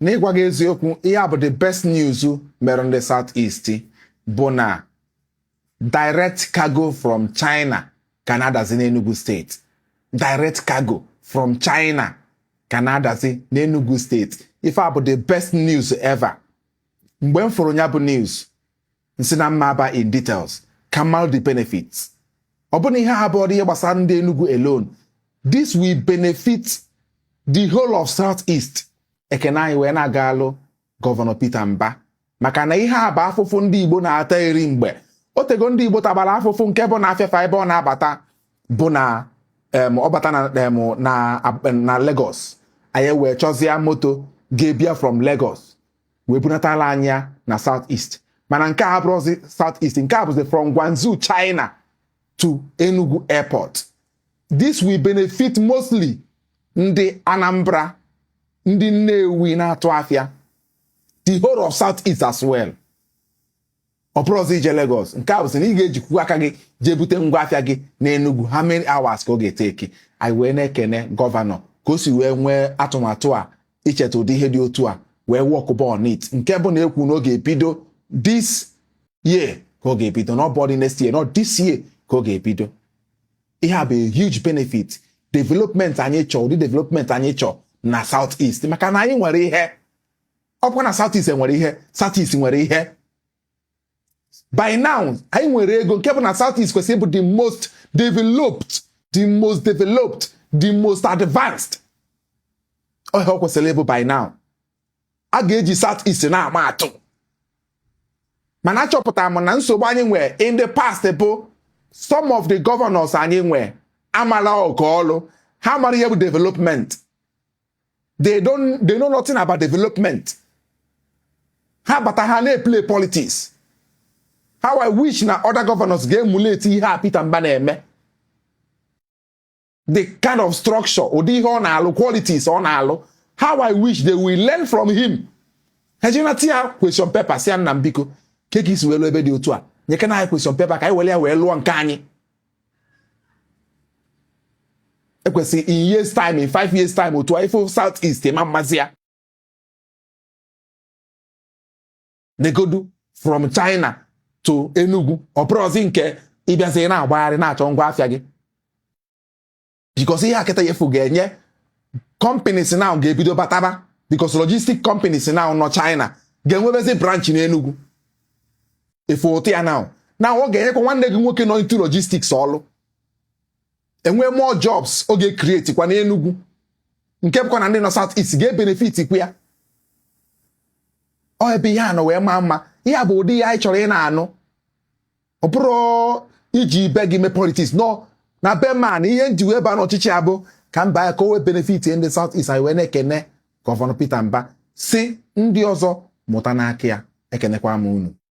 N'ịgwa gị eziokwu, ihe a bụ the best news mere ndị South East bụ na direct cargo from China ka na-adazi n'Enugu Steeti. Direct cargo from China ka na-adazi n'Enugu Steeti. Ife a bụ the best news ever. Mgbe m fụrụ ya bụ news, m sị na m ma-aba in details ka m malụ the benefits. Ọ bụ na ihe a abụrọ ihe gbasara ndị Enugu alone. This will benefit the whole of South East. Ekene anyị wee na-agalụ Gọvanọ Peter Mbah maka na ihe a bụ afụfụ ndị Igbo na-ata eri mgbe o tego ndị Igbo tabara afụfụ nke bụ na afịa fa ebe ọ na-abata bụ na ọ bata na Lagos, anyị wee chọzie moto ga-ebia from Lagos wee bunatala anyị ya na South East. Mana nke a abụrụzi South East, nke a bụzi from Guangzhou, China to Enugu Airport. This will benefit mostly ndị Anambra, ndị Nnewi na-atụ afịa, the whole of South East as well. Ọ bụrụzi ije Lagos, nke a bụzi na ị ga-ejikwu aka gị jee bute ngwa afịa gị n'Enugu. How many hours ka ọ ga-eteki? Anyị wee na-ekene gọvanọ ka o si wee nwee atụmatụ a, icheta ụdị ihe dị otu a wee work on it, nke bụ na ekwu na ọ ga-ebido this year ka ọ ga-ebido, not body next year, not this year ka ọ ga-ebido. Ihe a bụ a huge benefit, development anyị chọọ, ụdị development anyị chọọ na South East, maka na anyị nwere ihe. Ọ bụkwa na South East nwere ihe, South East nwere ihe by now. Anyị nwere ego nke bụ na South East kwesịrị ịbụ the most developed, the most developed, the most advanced. Ọ ihe ọ kwesịrị ịbụ by now. A ga-eji South East na-ama atụ, mana achọpụtara m na nsogbu anyị nwere in the past bụ some of the governors anyị nwee amala oke ọlụ ha mara ihe bụ development. They don't, they know nothing about development. Ha bata, ha na-eplay politics. How I wish na other governors ga-emulate ihe a Peter Mbah na-eme, the kind of structure, ụdị ihe ọ na-alụ, qualities ọ na-alụ. How I wish they will learn from him. Ejinata ya question paper, si ya, "Nna m, biko, ke ka isi wee lụọ ebe dị otu a? Nyekena anyị question paper ka anyị were ya wee lụọ nke anyị." Ekwesịrị in years time, in 5 years time, otu a ifo South East ma mmazi ya negodu from China to Enugu. Ọ bụrụzi nke ịbịazi na-agbagharị na-achọ ngwa afịa gị, because ihe akịta efu ga-enye companies now ga-ebido bataba, because logistic companies now nọ China ga-enwebezi branch n'Enugu. Efu ụtụ ya now na ọ ga-enyekwa nwanne gị nwoke nọ into logistics ọlụ, enwe more jobs ọ ga-ecreate kwa n'Enugu, nke bụkwa na ndị nọ South East ga-ebenefit kwa ya. Ọ ebe ihe a nọ wee maa mma. Ihe a bụ ụdị ihe anyị chọrọ ị na-anụ. Ọ bụrụ iji be gị mee politics nọ na be ma na ihe nji wee baa n'ọchịchị abụ ka mba ya ka o wee benefit ndị South East. Anyị wee na-ekene Gọvanọ Peter Mbah, si ndị ọzọ mụta n'aka ya. Ekenekwa m unu.